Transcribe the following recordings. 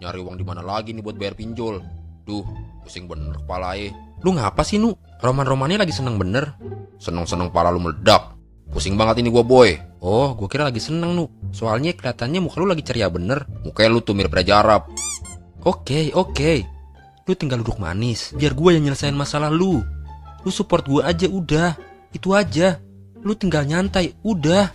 Nyari uang di mana lagi nih buat bayar pinjol. Duh, pusing bener kepala. Lu ngapa sih, Nu? Roman-romannya lagi seneng bener. Seneng-seneng pala lu meledak. Pusing banget ini gua, boy. Oh, gua kira lagi seneng, Nu. Soalnya kelihatannya muka lu lagi ceria bener. Muka lu tuh mirip Raja Arab. Oke. Lu tinggal duduk manis, biar gua yang nyelesain masalah lu. Lu support gua aja udah. Itu aja. Lu tinggal nyantai, udah.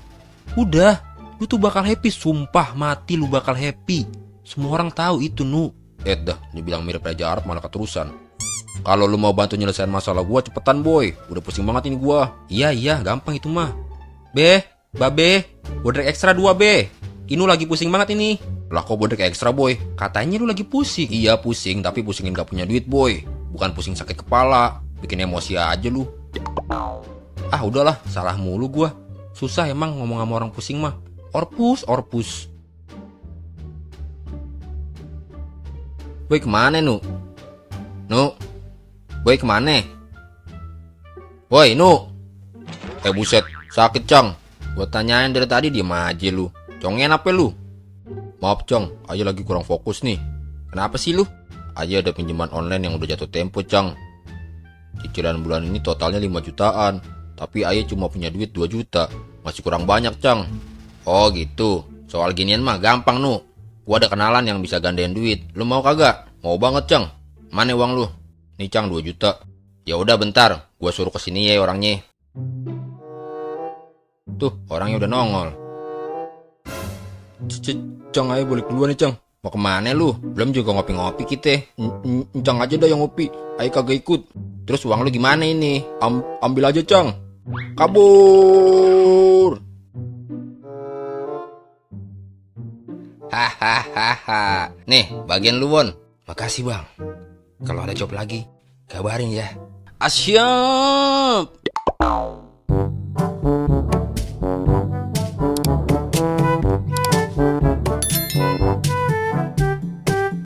Lu tuh bakal happy, sumpah mati lu bakal happy. Semua orang tahu itu, Nu. Dah, dibilang mirip Raja Arab malah keterusan. Kalau lu mau bantu nyelesain masalah gua, cepetan, boy. Udah pusing banget ini gua. Iya, gampang itu mah. Babe, bodrek ekstra 2, Be. Inu lagi pusing banget ini. Lah kok bodrek ekstra, boy? Katanya lu lagi pusing. Iya pusing, tapi pusingin gak punya duit, boy. Bukan pusing sakit kepala. Bikin emosi aja lu. Ah udahlah, salah mulu gua. Susah emang ngomong sama orang pusing mah. Orpus. Boy kemana, Nu? Boy kemana? Boy, Nu. Buset, sakit, Cang. Gua tanyain dari tadi diem aja lu. Congin apa lu? Maaf, Cang, Aja lagi kurang fokus nih. Kenapa sih lu? Aja ada pinjaman online yang udah jatuh tempo, Cang. Cicilan bulan ini totalnya 5 jutaan. Tapi Ayah cuma punya duit 2 juta. Masih kurang banyak, Cang. Oh gitu. Soal ginian mah gampang, Nu. Gua ada kenalan yang bisa gandain duit. Lu mau kagak? Mau banget, Cang. Mana uang lu? Nih, Cang, 2 juta. Ya udah bentar, gua suruh kesini ya orangnya. Tuh, orangnya udah nongol. Cang, ayo balik duluan nih, Cang. Mau kemana lu? Belum juga ngopi-ngopi kita. Cang aja dah yang ngopi. Ayo kagak ikut. Terus uang lu gimana ini? Ambil aja, Cang. Kabur. Hahaha. Nih, bagian lu, Won. Makasih, Bang. Kalau ada job lagi, kabarin ya. Asyap.